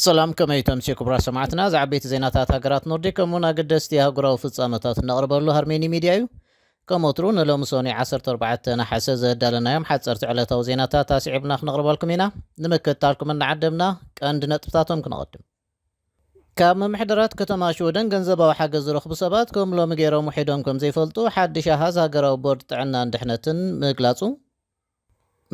ሰላም፣ ከመይ ተምሲ ክቡራት ሰማዕትና? ዝዓበይቲ ዜናታት ሃገራት ኖርዲክ ከምኡውን ኣገደስቲ ኣህጉራዊ ፍጻመታት እነቕርበሉ ሃርሜኒ ሚድያ እዩ። ከም ወትሩ ንሎሚ ሶኒ ዓሰርተ ኣርባዕተ ነሓሰ ዘዳለናዮም ሓጸርቲ ዕለታዊ ዜናታት ኣስዒብና ክነቕርበልኩም ኢና። ንምክትታልኩም እናዓደምና ቀንዲ ነጥብታቶም ክነቐድም። ካብ ምምሕዳራት ከተማ ሽወደን ገንዘባዊ ሓገዝ ዝረኽቡ ሰባት ከም ሎሚ ገይሮም ውሒዶም ከም ዘይፈልጡ ሓድሽ ኣሃዝ ሃገራዊ ቦርድ ጥዕናን ድሕነትን ምግላጹ።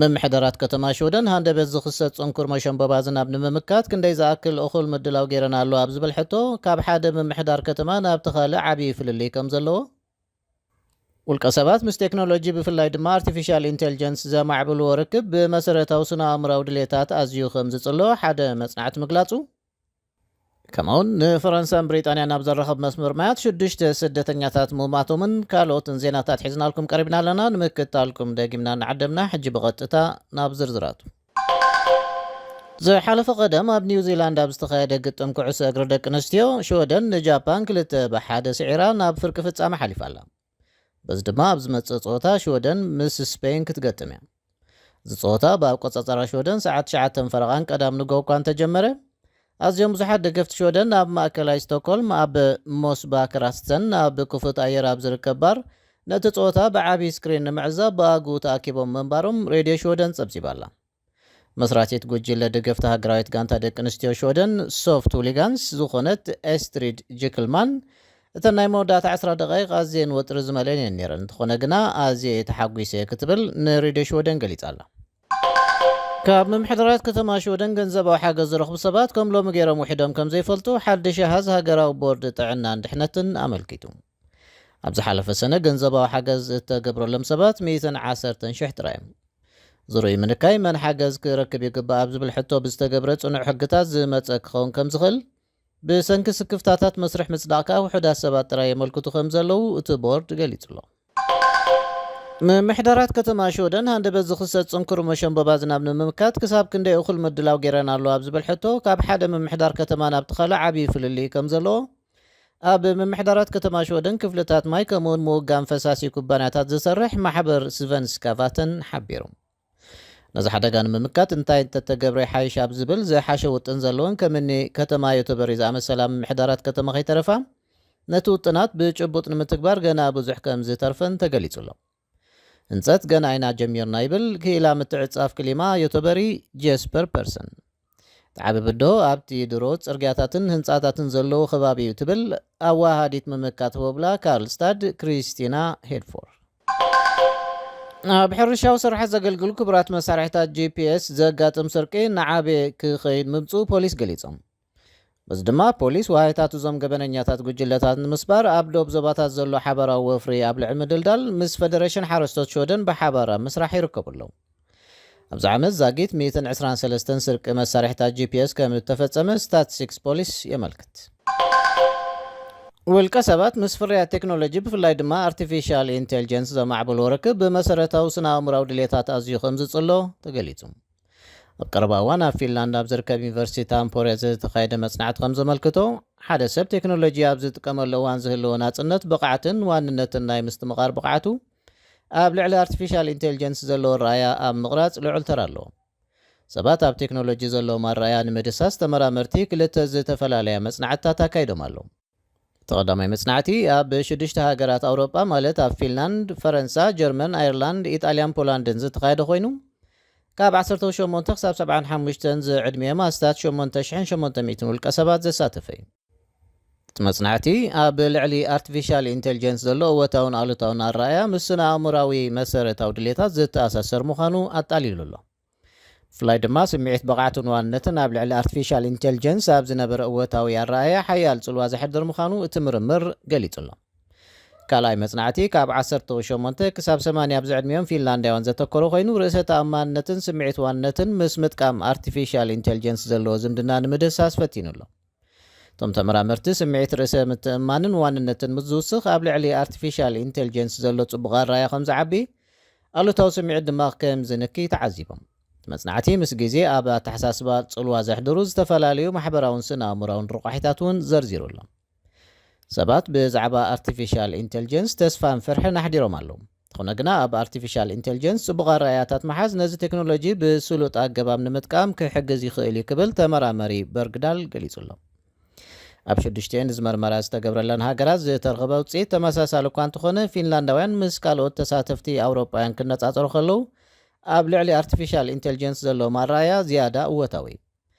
ምምሕዳራት ከተማ ሽወደን ሃንደበት ዝኽሰት ጽንኩር መሸንበባ ዝናብ ንምምካት ክንደይ ዝኣክል እኹል ምድላው ገይረን ኣሎ ኣብ ዝብል ሕቶ ካብ ሓደ ምምሕዳር ከተማ ናብቲ ካልእ ዓብዪ ፍልልይ ከም ዘለዎ። ውልቀ ሰባት ምስ ቴክኖሎጂ ብፍላይ ድማ ኣርቲፊሻል ኢንቴሊጀንስ ዘማዕብልዎ ርክብ ብመሰረታዊ ስነ ኣእምራዊ ድሌታት ኣዝዩ ከም ዝጽሎ ሓደ መጽናዕቲ ምግላጹ። ከምኡውን ንፈረንሳን ብሪጣንያን ኣብ ዘራኽብ መስመር ማያት ሽዱሽተ ስደተኛታት ምማቶምን ካልኦትን ዜናታት ሒዝናልኩም ቀሪብና ኣለና። ንምክትታልኩም ደጊምና እናዓደምና ሕጂ ብቐጥታ ናብ ዝርዝራቱ። ዝሓለፈ ቀደም ኣብ ኒውዚላንድ ኣብ ዝተኻየደ ግጥም ኩዕሶ እግሪ ደቂ ኣንስትዮ ሽወደን ንጃፓን ክልተ ብሓደ ስዒራ ናብ ፍርቂ ፍጻመ ሓሊፋ ኣላ። በዚ ድማ ኣብ ዝመጽእ ጸወታ ሽወደን ምስ ስፔን ክትገጥም እያ። እዚ ጸወታ ብኣቆጻጸራ ሽወደን ሰዓት ትሽዓተ ፈረቓን ቀዳም ንግሆ እኳ እንተጀመረ፣ ኣዝዮም ብዙሓት ደገፍቲ ሽወደን ኣብ ማእከላይ ስቶክሆልም ኣብ ሞስባ ክራስተን ኣብ ክፉት ኣየር ኣብ ዝርከብ ባር ነቲ ጸወታ ብዓቢ ስክሪን ንምዕዛብ ብኣግኡ ተኣኪቦም ምንባሮም ሬድዮ ሽወደን ጸብጺባ ኣላ። መስራቲት ጉጅለ ደገፍቲ ሃገራዊት ጋንታ ደቂ ኣንስትዮ ሽወደን ሶፍት ሁሊጋንስ ዝኾነት ኤስትሪድ ጅክልማን፣ እተን ናይ መወዳእታ ዕስራ ደቓይቕ ኣዝየን ወጥሪ ዝመልአን እየን ነይረን፣ እንተኾነ ግና ኣዝየ እየ ተሓጒሰ ክትብል ንሬድዮ ሽወደን ገሊጻ ኣላ። ካብ ምምሕዳራት ከተማ ሽወደን ገንዘባዊ ሓገዝ ዝረኽቡ ሰባት ከም ሎሚ ገይሮም ውሒዶም ከም ዘይፈልጡ ሓድሽ ኣሃዝ ሃገራዊ ቦርድ ጥዕናን ድሕነትን ኣመልኪቱ። ኣብ ዝሓለፈ ሰነ ገንዘባዊ ሓገዝ እተገብረሎም ሰባት ሚእትን ዓሰርተን ሽሕ ጥራይ እዮም። ዝርኡይ ምንካይ መን ሓገዝ ክረክብ ይግባእ ኣብ ዝብል ሕቶ ብዝተገብረ ጽኑዕ ሕግታት ዝመጸ ክኸውን ከም ዝኽእል፣ ብሰንኪ ስክፍታታት መስርሕ ምጽዳቕ ከኣ ውሑዳት ሰባት ጥራይ የመልክቱ ከም ዘለዉ እቲ ቦርድ ገሊጹ ኣሎ። ምምሕዳራት ከተማ ሽወደን ሃንደበት ዝኽሰት ጽንኩር መሸንበባ ዝናብ ንምምካት ክሳብ ክንደይ እኹል ምድላው ገይረን ኣሎ ኣብ ዝብል ሕቶ ካብ ሓደ ምምሕዳር ከተማ ናብቲ ካልእ ዓብዪ ፍልልይ ከም ዘለዎ ኣብ ምምሕዳራት ከተማ ሽወደን ክፍልታት ማይ ከምኡውን ምውጋን ፈሳሲ ኩባንያታት ዝሰርሕ ማሕበር ስቨንስካ ቫተን ሓቢሩ። ነዚ ሓደጋ ንምምካት እንታይ እንተተገብረ ይሓይሽ ኣብ ዝብል ዝሓሸ ውጥን ዘለወን ከም እኒ ከተማ ዮቶበሪ ዝኣመሰላ ምምሕዳራት ከተማ ከይተረፋ ነቲ ውጥናት ብጭቡጥ ንምትግባር ገና ብዙሕ ከም ዝተርፈን ተገሊጹ ኣሎ። ህንጸት ገና ኢና ጀሚርና ይብል ክኢላ ምትዕጻፍ ክሊማ ዮቶበሪ ጀስፐር ፐርሰን። እቲ ዓቢ ብድሆ ኣብቲ ድሮ ጽርግያታትን ህንጻታትን ዘለዎ ከባቢ እዩ ትብል ኣዋሃዲት ምምካት ህቦብላ ካርልስታድ ክሪስቲና ሄድፎር። ኣብ ሕርሻዊ ስራሓት ዘገልግሉ ክቡራት መሳርሒታት ጂ ፒ ኤስ ዘጋጥም ስርቂ እናዓበየ ክኸይድ ምምጽኡ ፖሊስ ገሊጾም። በዚ ድማ ፖሊስ ዋሃይታት እዞም ገበነኛታት ጉጅለታት ንምስባር ኣብ ዶብ ዞባታት ዘሎ ሓባራዊ ወፍሪ ኣብ ልዕሊ ምድልዳል ምስ ፈደሬሽን ሓረስቶት ሽወደን ብሓባር ኣብ ምስራሕ ይርከቡ ኣለዉ። ኣብዚ ዓመት ዛጊት ሚእትን ዕስራን ሰለስተን ስርቂ መሳርሒታት ጂ ፒ ኤስ ከም እተፈጸመ ስታትስቲክስ ፖሊስ የመልክት። ውልቀ ሰባት ምስ ፍርያት ቴክኖሎጂ ብፍላይ ድማ ኣርቲፊሻል ኢንቴሊጀንስ ዘማዕብልዎ ርክብ ብመሰረታዊ ስነ ኣእምራዊ ድሌታት ኣዝዩ ከም ዝጽሎ ተገሊጹ። ኣብ ቀረባ እዋን ኣብ ፊንላንድ ኣብ ዝርከብ ዩኒቨርሲቲ ታምፖሬ ዝተኻየደ መጽናዕቲ ከም ዘመልክቶ ሓደ ሰብ ቴክኖሎጂ ኣብ ዝጥቀመሉ እዋን ዝህልዎ ናጽነት ብቕዓትን ዋንነትን ናይ ምስትምቓር ብቕዓቱ ኣብ ልዕሊ ኣርቲፊሻል ኢንቴሊጀንስ ዘለዎ ኣረኣእያ ኣብ ምቕራጽ ልዑል ተራ ኣለዎ። ሰባት ኣብ ቴክኖሎጂ ዘለዎም ኣረኣእያ ንምድሳስ ተመራመርቲ ክልተ ዝተፈላለያ መጽናዕትታት ኣካይዶም ኣለዉ። እቲ ቀዳማይ መጽናዕቲ ኣብ ሽዱሽተ ሃገራት ኣውሮጳ ማለት ኣብ ፊንላንድ፣ ፈረንሳ፣ ጀርመን፣ ኣየርላንድ፣ ኢጣልያን ፖላንድን ዝተኻየደ ኮይኑ ካብ ዓሰርተ ሸሞንተ ክሳብ ሰብዓን ሓሙሽተን ዝዕድሚኦም ኣስታት ሸሞንተ ሽሕን ሸሞንተ ሚእትን ውልቀ ሰባት ዘሳተፈ እዩ። እቲ መጽናዕቲ ኣብ ልዕሊ ኣርቲፊሻል ኢንቴሊጀንስ ዘሎ እወታውን ኣሉታውን ኣረኣእያ ምስ ስነ ኣእምራዊ መሰረታዊ ድሌታት ዝተኣሳሰር ምዃኑ ኣጣሊሉ ኣሎ። ብፍላይ ድማ ስምዒት ብቕዓትን ዋንነትን ኣብ ልዕሊ ኣርቲፊሻል ኢንቴሊጀንስ ኣብ ዝነበረ እወታዊ ኣረኣእያ ሓያል ጽልዋ ዘሕድር ምዃኑ እቲ ምርምር ገሊጹ ኣሎ። ካልኣይ መጽናዕቲ ካብ ዓሰርተ ሸሞንተ ክሳብ ሰማንያ ኣብ ዝዕድሚኦም ፊንላንዳውያን ዘተኮረ ኮይኑ ርእሰ ተኣማንነትን ስምዒት ዋንነትን ምስ ምጥቃም ኣርቲፊሻል ኢንቴሊጀንስ ዘለዎ ዝምድና ንምድህሳስ ፈቲኑ ኣሎ። እቶም ተመራመርቲ ስምዒት ርእሰ ምትእምማንን ዋንነትን ምስ ዝውስኽ ኣብ ልዕሊ ኣርቲፊሻል ኢንቴሊጀንስ ዘሎ ጽቡቕ ኣረኣእያ ከም ዝዓቢ ኣሉታዊ ስምዒት ድማ ከም ዝንኪ ተዓዚቦም። እቲ መጽናዕቲ ምስ ግዜ ኣብ ኣተሓሳስባ ጽልዋ ዘሕድሩ ዝተፈላለዩ ማሕበራውን ስነ ኣእምራውን ረቋሒታት እውን ዘርዚሩ ኣሎ። ሰባት ብዛዕባ ኣርቲፊሻል ኢንቴሊጀንስ ተስፋን ፍርሕን ኣሕዲሮም ኣለዉ። እቲ እንተኾነ ግና ኣብ ኣርቲፊሻል ኢንቴሊጀንስ ጽቡቕ ኣረኣያታት ምሓዝ ነዚ ቴክኖሎጂ ብስሉጥ ኣገባብ ንምጥቃም ክሕግዝ ይኽእል እዩ ክብል ተመራመሪ በርግዳል ገሊጹ ኣሎ። ኣብ ሽዱሽተን ዝመርመራ ዝተገብረለን ሃገራት ዝተረኸበ ውፅኢት ተመሳሳሊ እኳ እንተኾነ፣ ፊንላንዳውያን ምስ ካልኦት ተሳተፍቲ ኣውሮጳውያን ክነጻጸሩ ከለዉ ኣብ ልዕሊ ኣርቲፊሻል ኢንቴሊጀንስ ዘለዎም ኣረኣያ ዝያዳ እወታዊ እዩ።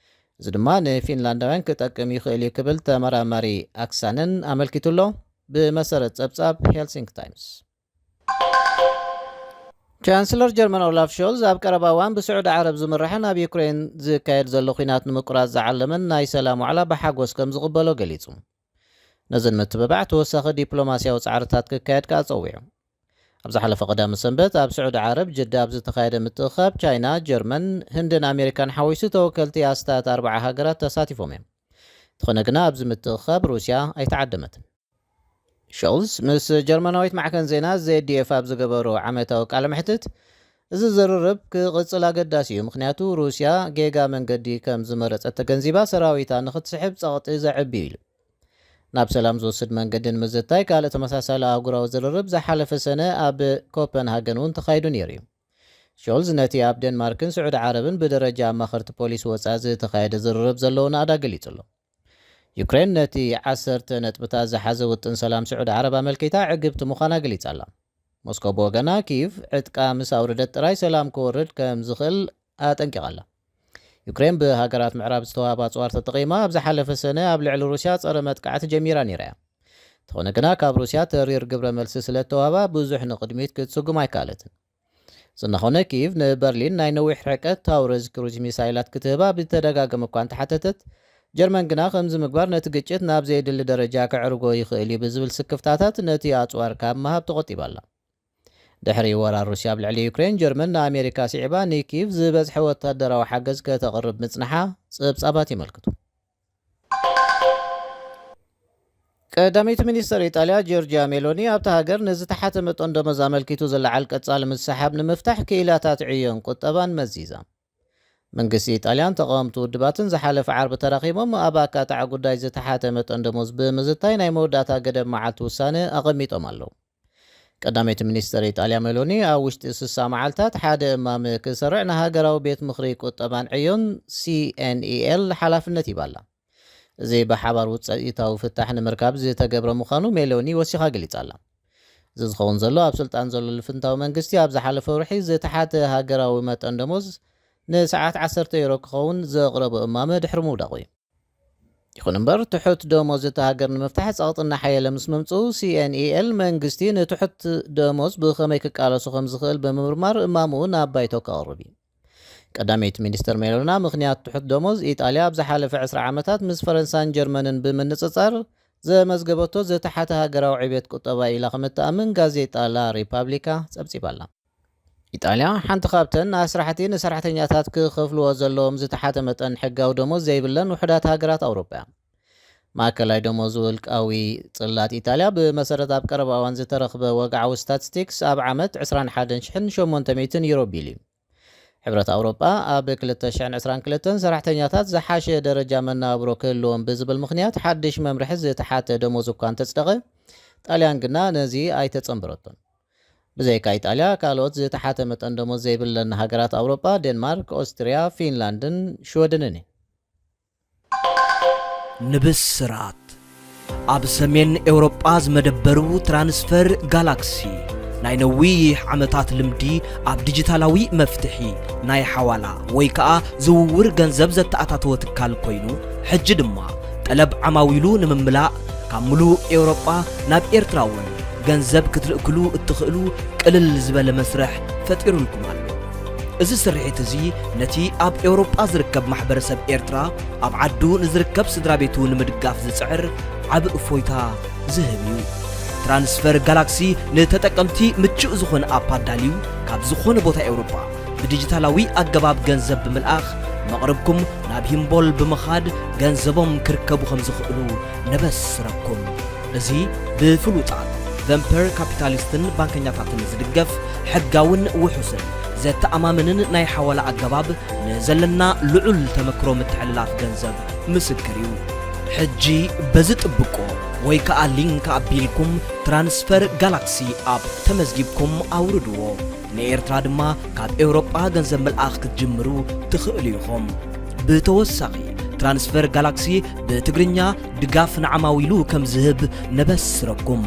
እዚ ድማ ንፊንላንዳውያን ክጠቅም ይኽእል እዩ ክብል ተመራማሪ ኣክሳነን ኣመልኪቱ ኣሎ፣ ብመሰረት ጸብጻብ ሄልሲንክ ታይምስ። ቻንስለር ጀርመን ኦላፍ ሾልዝ ኣብ ቀረባ እዋን ብስዑዲ ዓረብ ዝምራሕን ኣብ ዩክሬን ዝካየድ ዘሎ ኲናት ንምቁራጽ ዝዓለመን ናይ ሰላም ዋዕላ ብሓጎስ ከም ዝቕበሎ ገሊጹ። ነዚ ንምትብባዕ ተወሳኺ ዲፕሎማስያዊ ጻዕርታት ክካየድ ከኣ ጸዊዑ። ኣብ ዝሓለፈ ቀዳሚ ሰንበት ኣብ ስዑዲ ዓረብ ጅዳ ኣብ ዝተኻየደ ምትእኻብ ቻይና፣ ጀርመን፣ ህንድን ኣሜሪካን ሓዊሱ ተወከልቲ ኣስታት ኣርብዓ ሃገራት ተሳቲፎም እዮም። እንተኾነ ግና ኣብዚ ምትእኻብ ሩስያ ኣይተዓደመትን። ሾልዝ ምስ ጀርመናዊት ማዕከን ዜና ዜድኤፍ ኣብ ዝገበሮ ዓመታዊ ቃለ መሕትት፣ እዚ ዝርርብ ክቕጽል ኣገዳሲ እዩ፣ ምኽንያቱ ሩስያ ጌጋ መንገዲ ከም ዝመረጸት ተገንዚባ ሰራዊታ ንኽትስሕብ ጸቕጢ ዘዕቢ እዩ ኢሉ። ናብ ሰላም ዝወስድ መንገዲ ንምዝታይ ካልእ ተመሳሳሊ ኣህጉራዊ ዝርርብ ዝሓለፈ ሰነ ኣብ ኮፐንሃገን እውን ተኻይዱ ነይሩ እዩ። ሾልዝ ነቲ ኣብ ዴንማርክን ስዑዲ ዓረብን ብደረጃ ኣማኸርቲ ፖሊሲ ወጻኢ ዝተኻየደ ዝርርብ ዘለዎ ናእዳ ገሊጹ ኣሎ። ዩክሬን ነቲ ዓሰርተ ነጥብታት ዝሓዘ ውጥን ሰላም ስዑዲ ዓረብ ኣመልኪታ ዕግብቲ ምዃና ገሊጻ ኣላ። ሞስኮ ብወገና፣ ኪቭ ዕጥቃ ምስ ኣውረደት ጥራይ ሰላም ክወርድ ከም ዝኽእል ኣጠንቂቓ ኣላ። ዩክሬን ብሃገራት ምዕራብ ዝተዋህባ ኣጽዋር ተጠቒማ ኣብ ዝሓለፈ ሰነ ኣብ ልዕሊ ሩስያ ጸረ መጥቃዕቲ ጀሚራ ነይራ እያ። እንተኾነ ግና፣ ካብ ሩስያ ተሪር ግብረ መልሲ ስለ እተዋህባ ብዙሕ ንቕድሚት ክትስጉም ኣይከኣለትን። እዚ እናኾነ፣ ኪቭ ንበርሊን ናይ ነዊሕ ርሕቀት ታውረዝ ክሩዝ ሚሳይላት ክትህባ ብተደጋገመ እኳ እንተሓተተት፣ ጀርመን ግና ከምዚ ምግባር ነቲ ግጭት ናብ ዘየድሊ ደረጃ ከዕርጎ ይኽእል እዩ ብዝብል ስክፍታታት ነቲ ኣጽዋር ካብ ምሃብ ተቖጢባ ኣላ። ድሕሪ ወራር ሩስያ ኣብ ልዕሊ ዩክሬን፣ ጀርመን ንኣሜሪካ ስዒባ ንኪቭ ዝበዝሐ ወታደራዊ ሓገዝ ከተቕርብ ምጽንሓ ጸብጻባት የመልክቱ። ቀዳመይቲ ሚኒስተር ኢጣልያ ጆርጅያ ሜሎኒ ኣብታ ሃገር ንዝተሓተ መጠን ደሞዝ ኣመልኪቱ ዝለዓል ቀጻሊ ምስሓብ ንምፍታሕ ክኢላታት ዕዮን ቁጠባን መዚዛ። መንግስቲ ኢጣልያን ተቓወምቲ ውድባትን ዝሓለፈ ዓርቢ ተራኺቦም ኣብ ኣካታዒ ጉዳይ ዝተሓተ መጠን ደሞዝ ብምዝታይ ናይ መወዳእታ ገደብ መዓልቲ ውሳነ ኣቐሚጦም ኣለዉ። ቀዳመይቲ ሚኒስተር ኢጣልያ ሜሎኒ ኣብ ውሽጢ ስሳ መዓልታት ሓደ እማመ ክሰርዕ ንሃገራዊ ቤት ምኽሪ ቁጠባን ዕዮን፣ ሲኤንኢኤል፣ ሓላፍነት ሂባ ኣላ። እዚ ብሓባር ውፅኢታዊ ፍታሕ ንምርካብ ዝተገብረ ምዃኑ ሜሎኒ ወሲኻ ገሊጻ ኣላ። እዚ ዝኸውን ዘሎ ኣብ ስልጣን ዘሎ ልፍንታዊ መንግስቲ ኣብ ዝሓለፈ ወርሒ ዝተሓተ ሃገራዊ መጠን ደሞዝ ንሰዓት ዓሰርተ ዩሮ ክኸውን ዘቕረቦ እማመ ድሕሪ ምውዳቑ እዩ። ይኹን እምበር ትሑት ደሞዝ እታ ሃገር ንምፍታሕ ጸቕጢ እናሓየለ ምስ ምምጽኡ ሲኤንኢኤል መንግስቲ ንትሑት ደሞዝ ብኸመይ ክቃለሶ ከም ዝኽእል ብምምርማር እማምኡ ናብ ባይቶ ከቕርብ እዩ። ቀዳመይቲ ሚኒስተር ሜሎና ምኽንያት ትሑት ደሞዝ ኢጣልያ ኣብ ዝሓለፈ ዕስራ ዓመታት ምስ ፈረንሳን ጀርመንን ብምንጽጻር ዘመዝገበቶ ዝተሓተ ሃገራዊ ዕብየት ቁጠባ ኢላ ከም እትኣምን ጋዜጣ ላ ሪፓብሊካ ጸብጺባ ኣላ። ኢጣልያ ሓንቲ ካብተን ኣስራሕቲ ንሰራሕተኛታት ክኸፍልዎ ዘለዎም ዝተሓተ መጠን ሕጋዊ ደሞዝ ዘይብለን ውሑዳት ሃገራት ኣውሮጳ እያ። ማእከላይ ደሞዝ ውልቃዊ ጽላት ኢጣልያ ብመሰረት ኣብ ቀረባ እዋን ዝተረኽበ ወግዓዊ ስታቲስቲክስ ኣብ ዓመት ዕስራን ሓደን ሽሕን ሸሞንተ ሚእትን ዩሮ ቢል እዩ። ሕብረት ኣውሮጳ ኣብ ክልተ ሽሕን ዕስራን ክልተን ሰራሕተኛታት ዝሓሸ ደረጃ መነባብሮ ክህልዎም ብዝብል ምኽንያት ሓድሽ መምርሒ ዝተሓተ ደሞዝ እኳ እንተጽደቐ፣ ጣልያን ግና ነዚ ኣይተጸንበረቶን። ብዘይካ ኢጣልያ፣ ካልኦት ዝተሓተ መጠን ደሞዝ ዘይብለን ሃገራት ኣውሮጳ፣ ዴንማርክ፣ ኦስትርያ፣ ፊንላንድን ሽወደንን እየን። ንብስራት ኣብ ሰሜን ኤውሮጳ ዝመደበሩ ትራንስፈር ጋላክሲ ናይ ነዊሕ ዓመታት ልምዲ ኣብ ዲጂታላዊ መፍትሒ ናይ ሓዋላ ወይ ከኣ ዝውውር ገንዘብ ዘተኣታተወ ትካል ኮይኑ፣ ሕጂ ድማ ጠለብ ዓማዊሉ ንምምላእ ካብ ምሉእ ኤውሮጳ ናብ ኤርትራ እውን ገንዘብ ክትልእክሉ እትኽእሉ ቅልል ዝበለ መስርሕ ፈጢሩልኩም ኣሎ። እዚ ስርሒት እዚ ነቲ ኣብ ኤውሮጳ ዝርከብ ማሕበረሰብ ኤርትራ ኣብ ዓዱ ንዝርከብ ስድራ ቤቱ ንምድጋፍ ዝጽዕር ዓቢ እፎይታ ዝህብ እዩ። ትራንስፈር ጋላክሲ ንተጠቀምቲ ምቹእ ዝኾነ ኣፕ ኣዳልዩ ካብ ዝኾነ ቦታ ኤውሮጳ ብዲጂታላዊ ኣገባብ ገንዘብ ብምልኣኽ መቕርብኩም ናብ ሂምቦል ብምኻድ ገንዘቦም ክርከቡ ከም ዝኽእሉ ነበስረኩም። እዚ ብፍሉጣት ቨምፐር ካፒታሊስትን ባንከኛታትን ዝድገፍ ሕጋውን ውሑስን ዘተኣማምንን ናይ ሓዋላ ኣገባብ ንዘለና ልዑል ተመክሮ ምትሕልላፍ ገንዘብ ምስክር እዩ። ሕጂ በዚ ጥብቆ ወይ ከዓ ሊንክ ኣቢልኩም ትራንስፈር ጋላክሲ ኣፕ ተመዝጊብኩም ኣውርድዎ። ንኤርትራ ድማ ካብ ኤውሮጳ ገንዘብ ምልኣኽ ክትጅምሩ ትኽእሉ ኢኹም። ብተወሳኺ ትራንስፈር ጋላክሲ ብትግርኛ ድጋፍ ንዓማዊሉ ከም ዝህብ ነበስረኩም።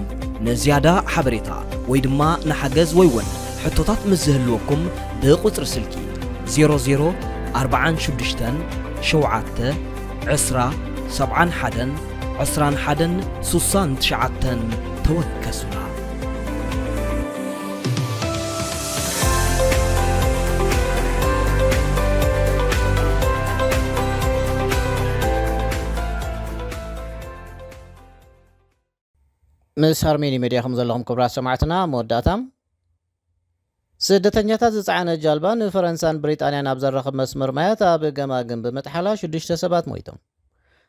ንዝያዳ ሓበሬታ ወይ ድማ ንሓገዝ ወይ እውን ሕቶታት ምስ ዝህልወኩም ብቁጽሪ ስልኪ ዜሮ ዜሮ ኣርባዓን ሽዱሽተን ሸውዓተ ዕስራ ሰብዓን ሓደን ዕስራን ሓደን ሱሳን ትሽዓተን ተወከሱና። ምስ ሃርሜኒ ሜድያ ከም ዘለኹም ክቡራት ሰማዕትና፣ መወዳእታ ስደተኛታት ዝጸዓነት ጃልባ ንፈረንሳን ብሪጣንያን ኣብ ዘራኽብ መስመር ማያት ኣብ ገማግም ብምጥሓላ ሽዱሽተ ሰባት ሞይቶም።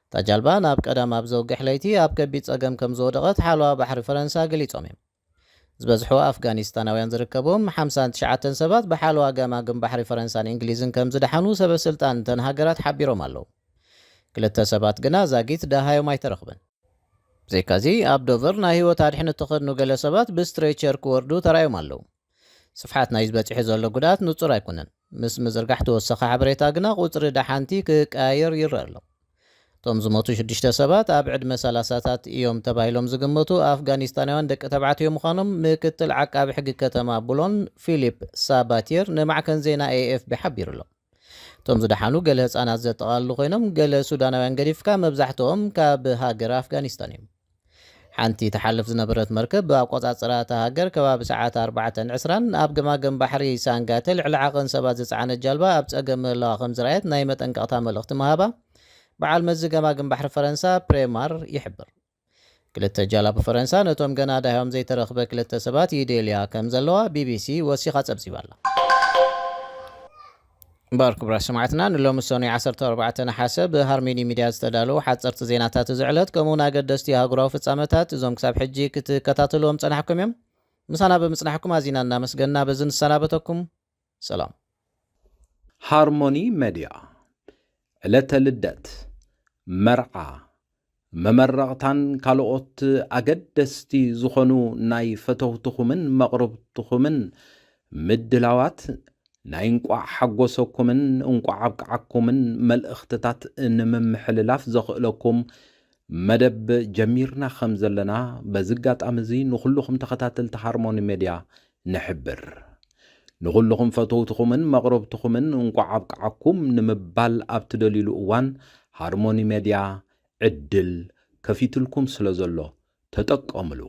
እታ ጃልባ ናብ ቀዳም ኣብ ዘውግሕ ለይቲ ኣብ ከቢድ ጸገም ከም ዝወደቐት ሓለዋ ባሕሪ ፈረንሳ ገሊጾም እዮም። ዝበዝሑ ኣፍጋኒስታናውያን ዝርከብዎም ሓምሳን ትሽዓተን ሰባት ብሓለዋ ገማግም ባሕሪ ፈረንሳን እንግሊዝን ከም ዝደሓኑ ሰበ ስልጣን እተን ሃገራት ሓቢሮም ኣለዉ። ክልተ ሰባት ግና ዛጊት ደሃዮም ኣይተረኽበን። ብዘይካዚ ኣብ ዶቨር ናይ ህይወት ኣድሕን እተኸድኑ ገለ ሰባት ብስትሬቸር ክወርዱ ተራእዮም ኣለዉ። ስፍሓት ናይ ዝበጺሑ ዘሎ ጉድኣት ንጹር ኣይኮነን። ምስ ምዝርጋሕ ተወሳኺ ሓበሬታ ግና ቁጽሪ ደሓንቲ ክቀያየር ይረአ ኣሎ። እቶም ዝሞቱ ሽዱሽተ ሰባት ኣብ ዕድመ ሰላሳታት እዮም ተባሂሎም ዝግመቱ ኣፍጋኒስታናውያን ደቂ ተባዕትዮ ምዃኖም ምክትል ዓቃቢ ሕጊ ከተማ ቡሎን ፊሊፕ ሳባቲየር ንማዕከን ዜና ኤኤፍቢ ሓቢሩ ኣሎ። እቶም ዝደሓኑ ገለ ህጻናት ዘጠቓልሉ ኮይኖም፣ ገለ ሱዳናውያን ገዲፍካ መብዛሕትኦም ካብ ሃገር ኣፍጋኒስታን እዮም። ሓንቲ ትሓልፍ ዝነበረት መርከብ ብኣቆጻጽራ እታ ሃገር ከባቢ ሰዓት ኣርባዕተን ዕስራን ኣብ ገማግም ባሕሪ ሳንጋተ ልዕሊ ዓቐን ሰባት ዝጸዓነት ጃልባ ኣብ ጸገም ምህላዋ ከም ዝረኣየት ናይ መጠንቀቕታ መልእኽቲ ምሃባ በዓል መዚ ገማግም ባሕሪ ፈረንሳ ፕሬማር ይሕብር። ክልተ ጃላቡ ፈረንሳ ነቶም ገና ዳህዮም ዘይተረኽበ ክልተ ሰባት ይደልያ ከም ዘለዋ ቢቢሲ ወሲኻ ጸብጺባ ኣላ። እምበኣር ክቡራት ሰማዕትና፣ ንሎሚ ሰኑይ ዓሰርተ ኣርባዕተ ነሓሰ ብሃርሜኒ ሚድያ ዝተዳለዉ ሓጸርቲ ዜናታት እዚ ዕለት፣ ከምኡውን ኣገደስቲ ኣህጉራዊ ፍጻመታት፣ እዞም ክሳብ ሕጂ ክትከታተልዎም ጸናሕኩም እዮም። ምሳና ብምጽናሕኩም ኣዚና እናመስገንና በዚ ንሰናበተኩም። ሰላም። ሃርሞኒ ሜድያ፣ ዕለተ ልደት፣ መርዓ፣ መመረቕታን ካልኦት ኣገደስቲ ዝኾኑ ናይ ፈተውትኹምን መቕርብትኹምን ምድላዋት ናይ እንቋዕ ሓጎሰኩምን እንቋዕ ኣብቅዓኩምን መልእኽትታት ንምምሕልላፍ ዘኽእለኩም መደብ ጀሚርና ከም ዘለና በዚ ኣጋጣሚ እዚ ንኹልኹም ተኸታተልቲ ሃርሞኒ ሜድያ ንሕብር። ንኹልኹም ፈተውትኹምን መቕረብትኹምን እንቋዕ ኣብቅዓኩም ንምባል ኣብ ትደልዩሉ እዋን ሃርሞኒ ሜድያ ዕድል ከፊትልኩም ስለ ዘሎ ተጠቀምሉ።